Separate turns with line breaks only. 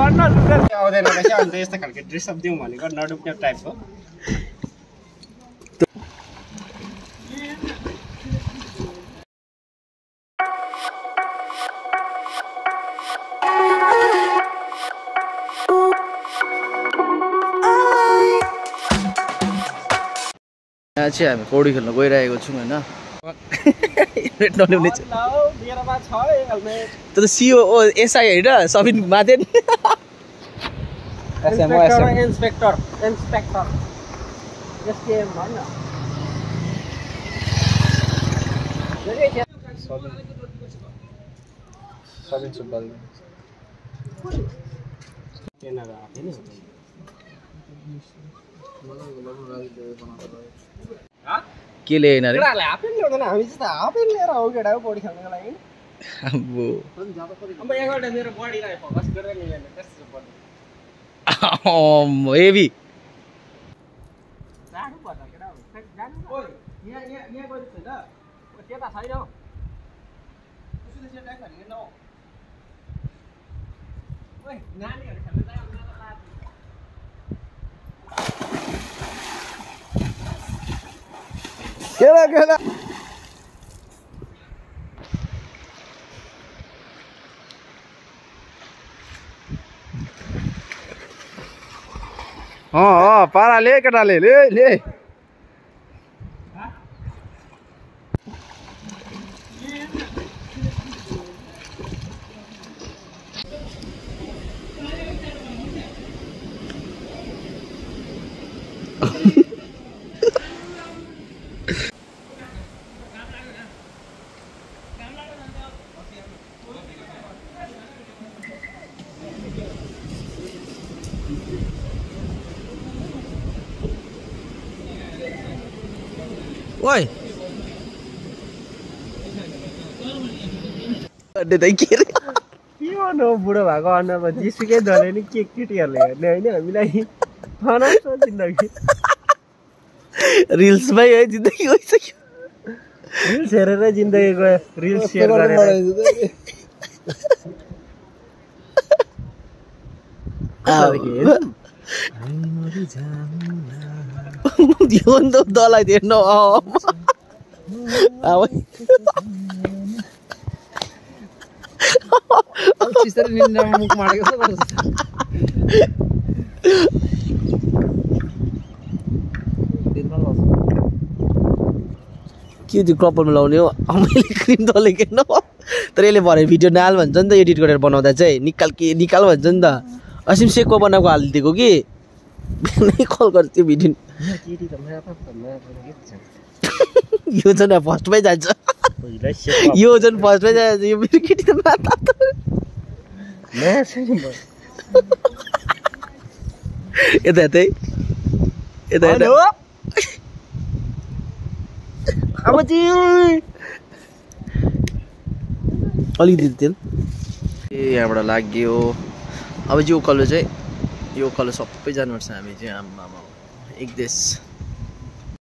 आउँदैन रहेछ अन्त यस्तो खालको ड्रेसअप दिउँ भनेको नडुब्ने टाइपको
यहाँ चाहिँ हामी पौडी खेल्न गइरहेको छौँ होइन त्यो त सिओ एसआई होइन सबिन माथि नि
इन्स्पेक्टर एसकेएम भन्न
सबिन सुब्बा के ल्याएन रे
हाफेन ल्याउँदैन हामी चाहिँ त हाफेन लिएर हो केटा हो पौडी खेल्नको लागि
अब
एकवटा मेरो बडीलाई फोकस गरेर लिएन त्यस्तो पर्छ
हेभी
जानु पर्छ केटा हो जानु ओइ यहाँ गइछ त त्यता छैन हौ उसले चाहिँ टाइम हाल्दैन हौ ओइ नानीहरु खेल्न जाऊ न त लाज
केला पारा ले केटाले ले ओइ अड्डे त के रे
के भन्नु बुढो भएको अन्नमा जिसुकै धले नि के केटीहरुले हेर्ने हैन हामीलाई फनाउँछ जिन्दगी
रिल्स भाइ है जिन्दगी गइसक्यो
रिल्स हेरेर जिन्दगी गयो रिल्स शेयर गरेर
जीवन त दलाई हेर्न मुख मारेको के त्यो क्रपरमा लाउने हो मैले क्रिम दलेको न तर यसले भरे भिडियो नहाल भन्छ नि त एडिट गरेर बनाउँदा चाहिँ निकाल भन्छ नि त असिम सेकको बनाएको हालिदिएको कि बिहानै कल गर्छ त्यो भिडियो यो झन् फर्स्टमै जान्छ यो झन् फर्स्टमै जान्छ यो मेरो केटी त माता यता यतै यता यता अब चाहिँ अलिकति तेल ए यहाँबाट लाग्यो अब चाहिँ यो कलर सबै जानुपर्छ हामी चाहिँ आमा एक देश